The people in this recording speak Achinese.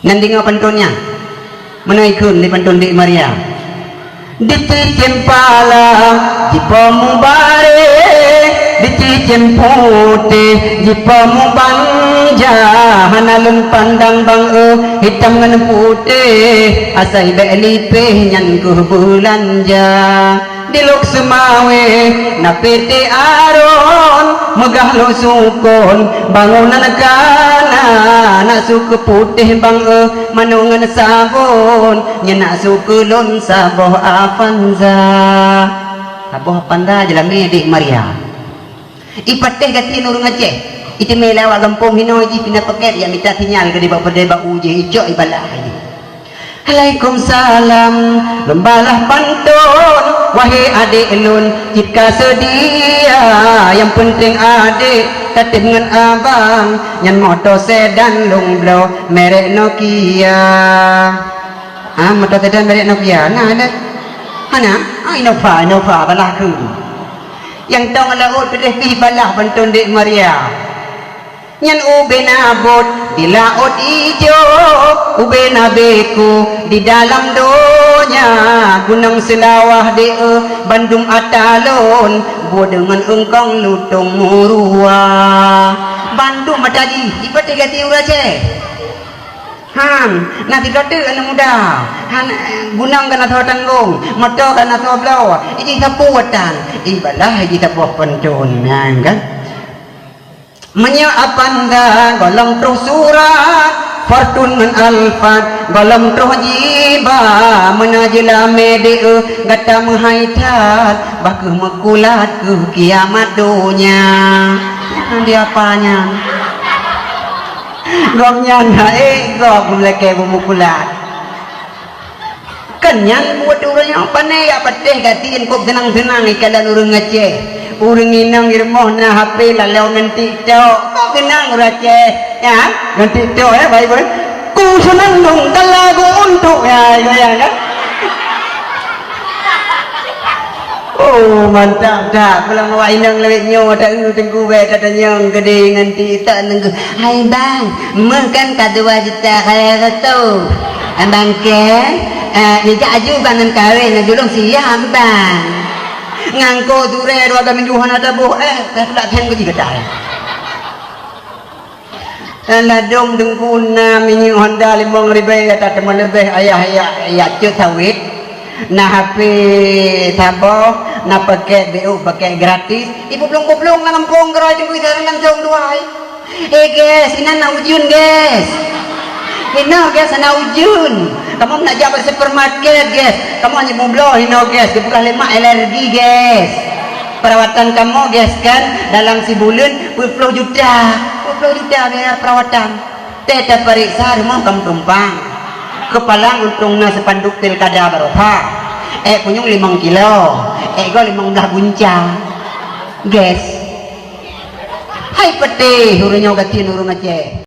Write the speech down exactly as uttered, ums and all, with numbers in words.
Nyan deungoe pantôn nyan. Meunan ikheun lé pantôn Dek Maria. Di cicém pala jipo mubarek, di cicém putéh jipo mubanja. Hana lôn pandang bang eu, hitam ngon putéh, asai bék lipéh nyan keuh beulanja. Di Lhokseumawe na P T Aron, meugah lôn sukon bangunan kana, na su keu putéh bang eu, manoe ngon sabon, nyan na su keu lôn saboh Avanza. Saboh Avanza jeulamé Dek Maria. Ipatéh gaki ureuëng Aceh, iteumé lawak gampông hinoe jih pina paket, yak mita sinyal keu dibak peudeh bak u jih, icok ibalah jih. Alaikumsalam, lôn balah pantôn, wahé adék lôn, cit ka seudia. Nyang peunteng adék, tatem ngon abang, nyan moto sedan lôn bloe, merek Nokia. Ah, moto sedan merek Nokia, na deh? Hana? Ah, Innova, Innova, balah keu. Nyang tong laôt peudeh pih balah pantôn Dek Maria. Nyan ubé na bot di laôt ijo, ubé na beku di dalam donya, gunong Seulawah di eu bandum ata lôn, buet deungon eungkong lutông murua. Bandum ata jih, ipatéh gaki ureuëng Aceh. Han, na sidroe teuk aneuk muda. Han, gunong ka na soe tanggong, moto ka na soe bloe, iji sapeue watang, ibalah iji saboh pantôn, nyan kan. Meunyoe Avanza gohlom troh surat, Fortuner ngon Alphard gohlom troh jiba, meunan jeulamé di eu gata meuhai that, bah kheueh meukulat keu kiamat donya. Nyan di apa nyan? Gobnyan hai gob meulakée bumeukulat. Kan nyan buet ureuëng nyang pané yak patéh gaki kôb seunang-seunang ikalon ureuëng Aceh. Ureuëng inong i rumoh na H P lalong ngon TikTok. Kok keunong ureuëng Aceh? Ya, ngon TikTok ya, baik-baik. Ku seunang dong kalau aku untuk ya, goyang kan? Oh, mantap that. Pulang awak inong lewat nyoe, tak eu teungku baik, tak tanyong gede ngon TikTok teungku. Hai bang, meuh kan ka dua juta kaya kata. Abang ke, eh, nijak aju bang ngon kawin, julung siap bang. Ngangko surée dua belas minggu hana taboh, eh, dah pula theng gaji gadai. Ladôm teungku na minyeuk Honda limong ribèe, ata teuma leubeh ayah yak, yak cot sawét. Na H P saboh, na paket B U, paket gratis. Ipeubloe-peubloe lam gampông keurôi teungku, isa langsông tuai. Eh, guys, inan na ujeuen, guys. Hinoe, guys, na ujeuen. Kamoe nak jak bak supermarket, guys. Kamoe hana meubloe hinoe, guys. Dipeugah lé mak alergi, guys. Perawatan kamoe, guys, kan dalam sibuleuen peuet ploh juta. Peuet ploh juta biaya perawatan. Teuh tapareksa rumoh kamoe tumpang. Keupalang untông na spanduk pilkada barokah. Ék punyueng limong kilo, ék gob limong blaih gunca. Guys. Hai peuteh ureuëng nyoe gaki ureuëng Aceh.